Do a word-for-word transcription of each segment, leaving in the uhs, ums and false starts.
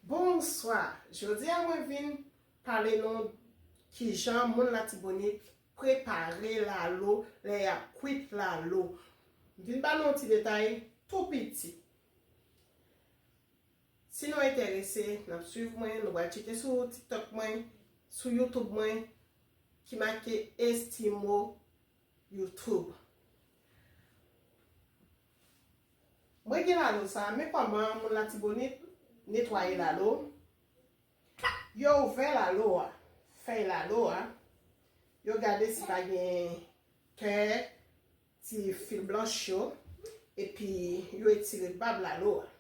Bonswa! Jodi a mwen vin pale nou kijan moun Latibonit prepare lalo lè y ap kwit lalo. M vin ba nou yon ti detay tou piti. Si nou enterese, n ap swiv mwen, nou pral tcheke sou TikTok mwen, sou YouTube mwen, ki make Estimo YouTube. Mwen gen lalo sa, men kòman moun Latibonit netwaye lalo. Yo ouvè lalo a, fèy lalo a. Yo gade si pa gen tè, ti fil blanch yo, epi yo etire bab lalo a.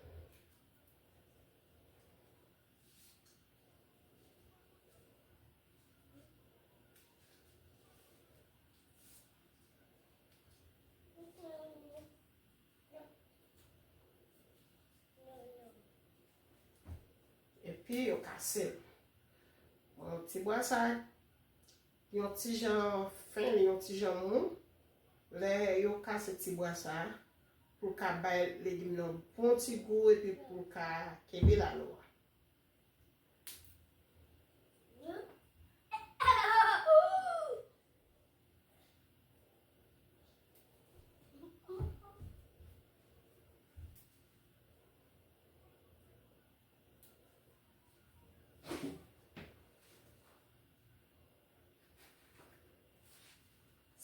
Epi yo kase l. Bon, ti bwa sa, yon ti jan fen, li yon ti jan mou. Lè yo kase ti bwa sa, pou l ka bay legim nan bon ti gou, epi pou l ka kenbe lalo a.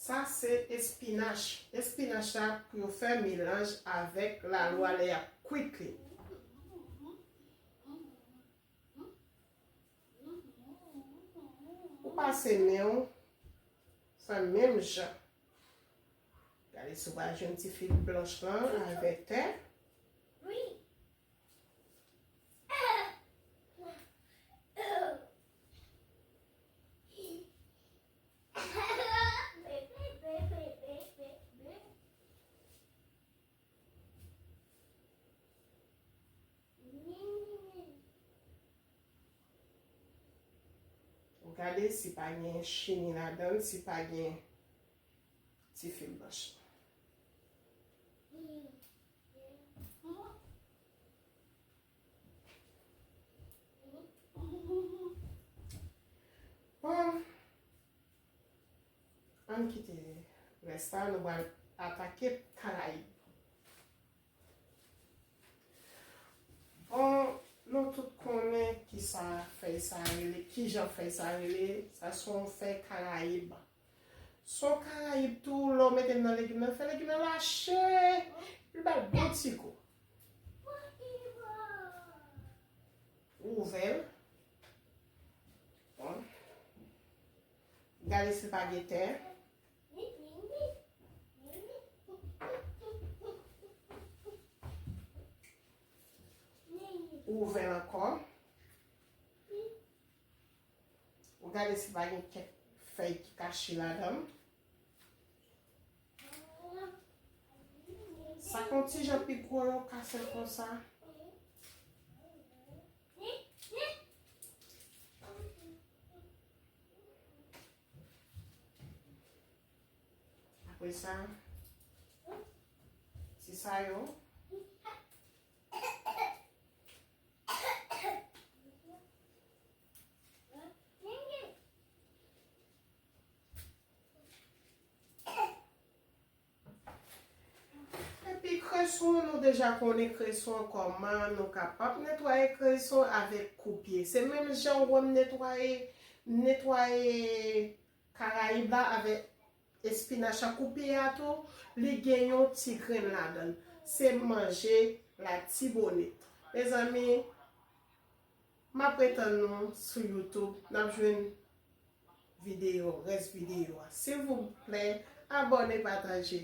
Sa se espinach. Espinach la pou yo fè melanj avèk lalo a lè y ap kwit li. Ou pase men w, fè menm jan. Gade si w pa jwenn ti fil blanch lan avèk tè. Ou gade si pa gen chini ladan l, si pa gen ti fil blanch. Bon, ann kite rès la, nou pral atake Karayib. Bon, nou tout konnen kisa fèy sa rele, kijan fèy sa rele, sa se yon fèy Karayib. Se yon Karayib tou, lè w mete l nan legim nan, fè legim nan lache, li ba l bon ti gou. Ouvè l. Bon. Gade si l pa gen tè. Ouvè l ankò. Ou gade si pa gen kèk fèy ki kache ladan l. Sa k yon ti jan pi gwo, yo kase l konsa. Apre sa, ti sa yo. Epi kreson, nou deja konnen kreson kòman nou kapab netwaye kreson avèk koupye. Se menm jan ou wè m netwaye, netwaye Karayib la avèk espinach la, koupye a tou, li gen yon ti grenn ladan l. Se manje Latibonit. Mezanmi, m ap retann nou sou YouTube. N ap jwenn videyo, rès videyo a. Silvouplè, abòne, pataje.